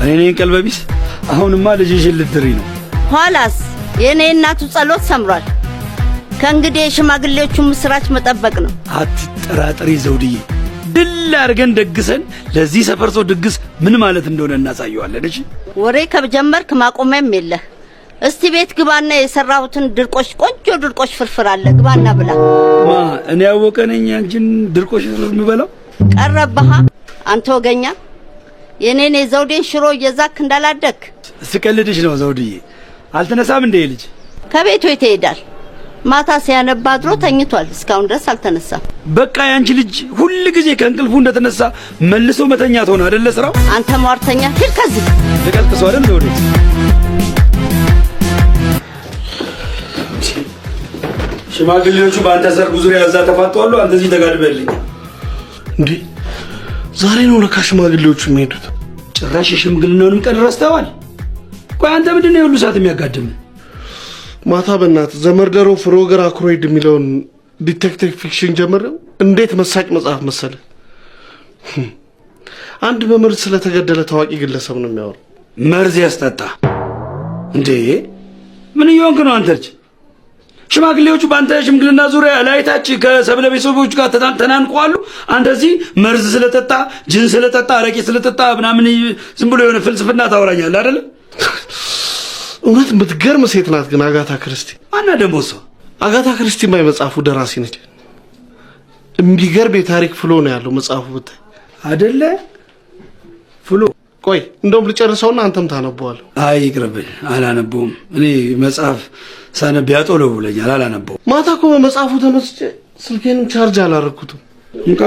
እኔ ነኝ ቀልበቢስ። አሁንማ ልጅሽን ልትድሪ ነው። ኋላስ የእኔ እናቱ ጸሎት ሰምሯል። ከእንግዲህ የሽማግሌዎቹን ምስራች መጠበቅ ነው። አትጠራጠሪ ዘውድዬ፣ ድል አድርገን ደግሰን ለዚህ ሰፈር ሰው ድግስ ምን ማለት እንደሆነ እናሳየዋለን። እሺ። ወሬ ከጀመርክ ማቆሚያም የለህ። እስቲ ቤት ግባና የሰራሁትን ድርቆሽ፣ ቆንጆ ድርቆሽ ፍርፍር አለ፣ ግባና ብላ። ማ እኔ ያወቀ ነኝ አንቺን ድርቆሽ ፍርፍር የምበላው? ቀረብሃ አንተ ወገኛ፣ የኔን የዘውዴን ሽሮ እየዛክ እንዳላደግ። ስቀልድሽ ነው ዘውድዬ። አልተነሳም እንደ ልጅ? ከቤቱ የት ይሄዳል? ማታ ሲያነባ አድሮ ተኝቷል። እስካሁን ድረስ አልተነሳም። በቃ ያንቺ ልጅ ሁል ጊዜ ከእንቅልፉ እንደተነሳ መልሶ መተኛት ሆነ አይደለ ስራው? አንተ ሟርተኛ፣ ሂድ ከዚህ። ልቀልቅሰው አይደል ዘውዴ? ሽማግሌዎቹ በአንተ ሰርግ ዙሪያ እዛ ተፋጠዋሉ። አንተ እዚህ ተጋድመልኝ። እንዴ ዛሬ ነው ለካ ሽማግሌዎቹ የሚሄዱት። ጭራሽ የሽምግልናውንም ቀን ረስተዋል። ቆይ አንተ ምንድን ነው የሁሉ ሰዓት የሚያጋድም? ማታ በእናትህ The Murder of Roger Ackroyd የሚለውን detective fiction ጀምሬው እንዴት መሳጭ መጽሐፍ መሰለ። አንድ በመርዝ ስለተገደለ ታዋቂ ግለሰብ ነው የሚያወራው። መርዝ ያስጠጣ እንዴ? ምን እየሆንክ ነው አንተ ልጅ? ሽማግሌዎቹ በአንተ ሽምግልና ዙሪያ ላይ ታች ከሰብለ ቤተሰቦች ጋር ተናንቀዋሉ። አንተ እዚህ መርዝ ስለጠጣ፣ ጅን ስለጠጣ፣ አረቄ ስለጠጣ ምናምን ዝም ብሎ የሆነ ፍልስፍና ታወራኛለህ አይደለ? እውነት የምትገርም ሴት ናት ግን አጋታ ክርስቲ። ማና ደግሞ እሷ? አጋታ ክርስቲ የመጽሐፉ ደራሲ ነች። የሚገርም የታሪክ flow ነው ያለው መጽሐፉ ብታይ። አይደለ flow። ቆይ እንደውም ልጨርሰውና አንተም ታነበዋለህ። አይ ይቅርብኝ፣ አላነበውም። እኔ መጽሐፍ ሳነብ ያጦለውለኛል፣ አላነበውም። ማታ እኮ በመጽሐፉ ተመስጬ ስልኬንም ቻርጅ አላረኩትም። እንካ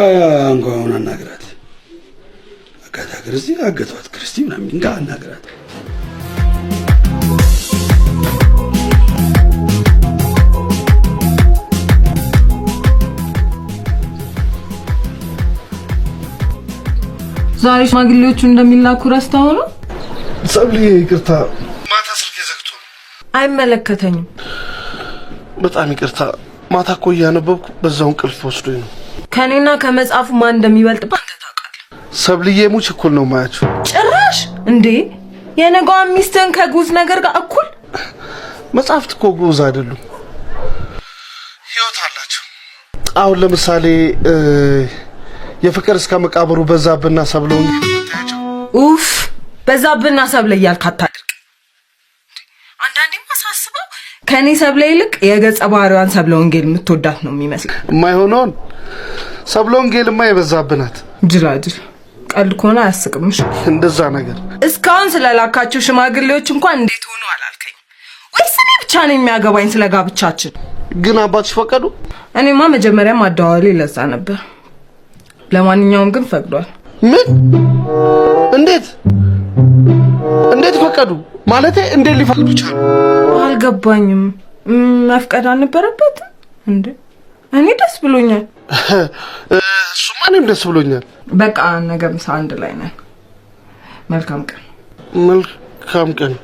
እንኳ አሁን አናግራት። አጋታ ክርስቲ አገቷት ክርስቲ ምናምን እንካ አናግራት። ዛሬ ሽማግሌዎቹ እንደሚላኩ ረስተው ነው? ሰብልዬ ይቅርታ፣ ማታ ስልኬ ዘግቶ ነው። አይመለከተኝም። በጣም ይቅርታ። ማታ እኮ እያነበብኩ በዛው እንቅልፍ ወስዶኝ ነው። ከኔና ከመጽሐፉ ማን እንደሚበልጥብህ አንተ ታውቃለህ። ሰብልዬ ሙች እኩል ነው ማያችሁ። ጭራሽ እንዴ! የነገዋን ሚስትህን ከጉዝ ነገር ጋር እኩል። መጽሐፍት እኮ ግዑዝ አይደሉም፣ ህይወት አላቸው። አሁን ለምሳሌ የፍቅር እስከ መቃብሩ በዛብህና ሰብለ ኡፍ፣ በዛብህና ሰብለ እያልክ አታድርቅ። አንዳንዴማ ሳስበው ከኔ ሰብለ ይልቅ የገጸ ባህሪዋን ሰብለ ወንጌል የምትወዳት ነው የሚመስለው። የማይሆነውን ሰብለ ወንጌልማ የበዛብህ ናት። ጅላጅል፣ ቀልድ ከሆነ አያስቅምሽ። እንደዛ ነገር። እስካሁን ስለላካቸው ሽማግሌዎች እንኳን እንዴት ሆኖ አላልከኝ ወይስ እኔ ብቻ ነው የሚያገባኝ ስለ ጋብቻችን? ግን አባትሽ ፈቀዱ? እኔማ መጀመሪያም አደዋወሌ ለዛ ነበር። ለማንኛውም ግን ፈቅዷል። ምን? እንዴት? እንዴት ፈቀዱ? ማለቴ እንዴት ሊፈቅዱ ቻሉ? አልገባኝም። መፍቀድ አልነበረበትም እንዴ? እኔ ደስ ብሎኛል። እሱማ እኔም ደስ ብሎኛል። በቃ ነገ ምሳ አንድ ላይ ነን። መልካም ቀን። መልካም ቀን።